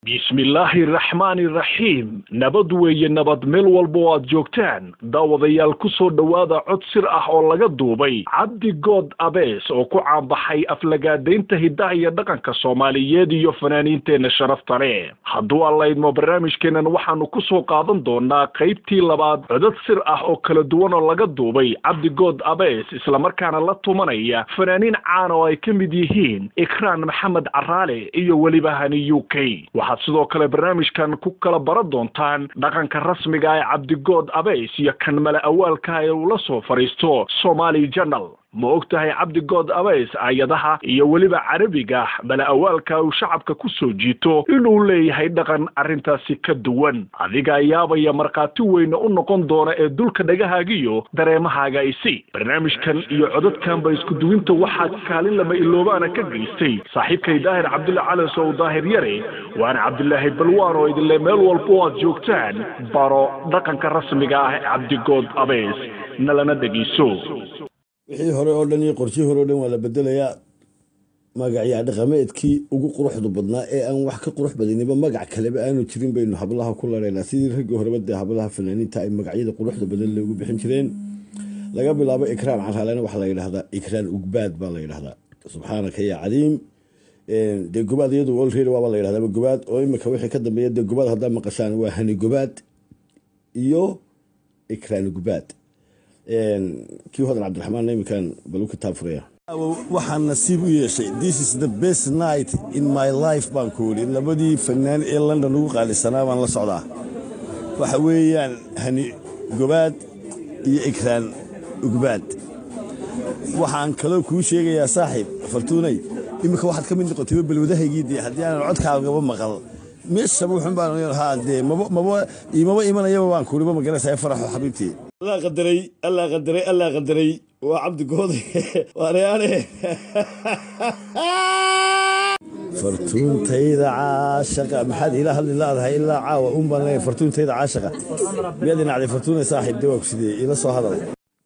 Bismillaahi raxmaani raxiim. Nabad weeye, nabad meel walba oo aad joogtaan. Daawadayaal, ku soo dhowaada cod sir ah oo laga duubay Cabdi Good Abees oo ku caanbaxay aflagaadaynta hiddaha iyo dhaqanka Soomaaliyeed iyo fanaaniinteenna sharafta leh. Hadduu Alla idmo, barnaamijkeennan waxaanu ku soo qaadan doonaa qaybtii labaad, codad sir ah oo kala duwan oo laga duubay Cabdi Good Abees, islamarkaana la tumanaya fanaaniin caan oo ay ka mid yihiin Ikraan Maxamed Caraale iyo weliba Hani UK. Waxaad sidoo kale barnaamijkan ku kala baran doontaan dhaqanka rasmiga ee Cabdigood Abeys iyo kan mala awaalka ee uu la soo fadhiisto Somali Channel. Ma og tahay Cabdigood Abeys ayadaha iyo weliba Carabiga mala awaalka uu shacabka ku soo jiito inuu leeyahay dhaqan arrintaasi ka duwan? Adiga yaabaya, markhaati weyne u noqon doona ee dulka dhagahaagiyo dareemahaaga isi. Barnaamijkan iyo codadkanba isku duwinta waxaa kaalin lama iloobaana ka geystay saaxiibkay Daahir Cabdulla Calasow, Daahir Yare. Waana Cabdilaahi Balwaan oo idinle meel walba oo aad joogtaan baro dhaqanka rasmiga ah ee Cabdigood Abeys, nalana dhegeyso. Wixii hore oo dhan iyo qorshihii hore o dhan waa la bedelayaa. Magacyaa dhaqameedkii ugu quruxda badnaa ee aan wax ka qurux badaniba, magac kaleba aanu jirin, baynu hablaha ku laraynaa, sidii raggii horeba dee hablaha fanaaniinta ay magacyada quruxda badan loogu bixin jireen. Laga bilaabo Ikraan Caraalena waxaa la yidhahdaa Ikraan Ugbaad baa la yidhahdaa. Subxaanaka yaa cadiim. Dee Gobaad iyadu already waaba la yidhahdaa Gobaad, oo imika wixii ka dambeeya dee Gobaad haddaa maqashaan waa Hani Gobaad iyo Ikraan Ugbaad. Kii Hodan Cabdiraxmaan iminkan balu kitaab furaya. Waxaan nasiib u yeeshay, this is the best night in my life baan ku yidhi, labadii fanaan ee London ugu qaalisanaa baan la socdaa. Waxa weeyaan Hani Gobaad iyo Ikraan Ugbaad. Waxaan kaloo kuu sheegayaa, saaxiib Fartuunay, iminka waxaad ka mid noqotayba balwadahaygii. Dee haddii aanan codkaagaba maqal meeshaba wuxun baan haa dee maba maba imaba imanayaba baan kuuriba. Ma garanaysaa faraxo xabiibtii? Allah qadaray, Allah qadaray, Allah qadaray. Waa Cabdi Goode waanayaane. Fartuuntayda caashaqa, maxaad ila hadli laadahay ilaa caawa? Un baan leeyahay, fartuuntayda caashaqa, miyaad inacday? Fartuunay saaxiib, dee waa ku sidee? Ila soo hadal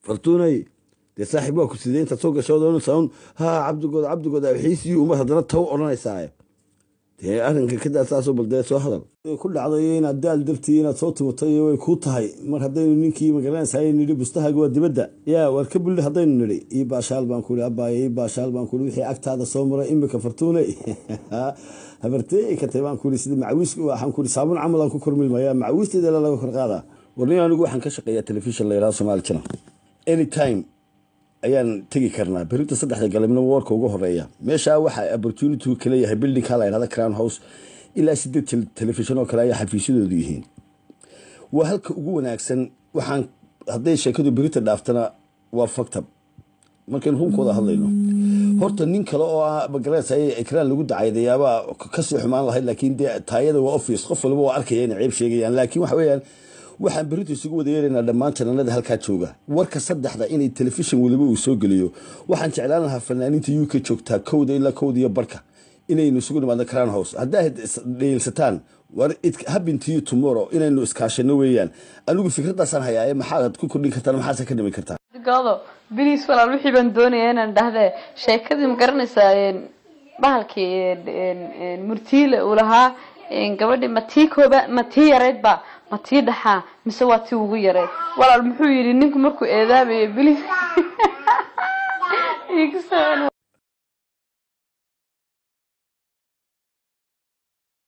Fartuunay. Dee saaxiib, waa ku sidee? Intaad soo gasho oonaysaa un haa Cabdigood, Cabdigood xiisii umad, haddana taw odhanaysaa. Dee arrinka kadaa saasoo, bal dee soo hadal. Ku dhacday inaad daal dartii inaad soo tumatay way kuu tahay. Mar haddaynu ninkii magaranaysaa nidhi bustahaaga waa dibadda, yaa waar ka bulli haddaynu nidhi, ii baashaal baan kuhi, abaaye ii baashaal baan kuhi. Wixii agtaada soo maray imika Fartuunay habartee ka tahay baan kuhi, sida macawiis waxaan kuhi saabuun camal aan ku kormilmaya, macawiisteeda laga kor qaadaa. Warnin, anigu waxaan ka shaqeeyaa telefishin la yidhahdo Somali Channel. Anytime ayaan tegi karnaa berrinta 3da galabnimo warka ugu horeeya. Meeshaa waxaa opportunity kala yahay buildingka la yidhahda Crown House, ilaa 8 telefishin oo kale ayaa xafiisyadoodu yihiin. Waa halka ugu wanaagsan. Waxaan hadday sheekadu berita dhaaftana waa factab. Markaynu runkooda hadlayno, horta nin kale oo ah magaranaysa Ikraan lagu dacaydayaabaa kasii xumaan lahayd, laakiin dee taayada waa office, qof waliba waa arkaya inay ceeb sheegayaan. Laakiin waxa weeyaan, waxaan berrintu isugu wada yeeraynaa dhammaan channelada halkaa jooga warka 3da inay telefishin waliba uu soo geliyo. Waxaan jeclaan lahaa fanaaniinta UK joogtaa 1da ilaa 1:30 inaynu isugu nimaadno Crown House. Haddaa dheelsataan, war it happen to you tomorrow, inaynu iskaashano weeyaan. Anigu fikraddaasaan hayaaye, maxaad ku kordhin kartaan, maxaase ka dhimi kartaa? Godo bilis walaal, wixii baan doonaya inaan dhahdee sheekadii, ma garanaysaa bahalkii murtiile uu lahaa gabadhii, ma tii kooba, ma tii yareyd ba, ma tii dhaxaa, mise waa tii ugu yareyd? Walaal, muxuu yidhi ninku markuu eedaabayo? Bilis iga soo.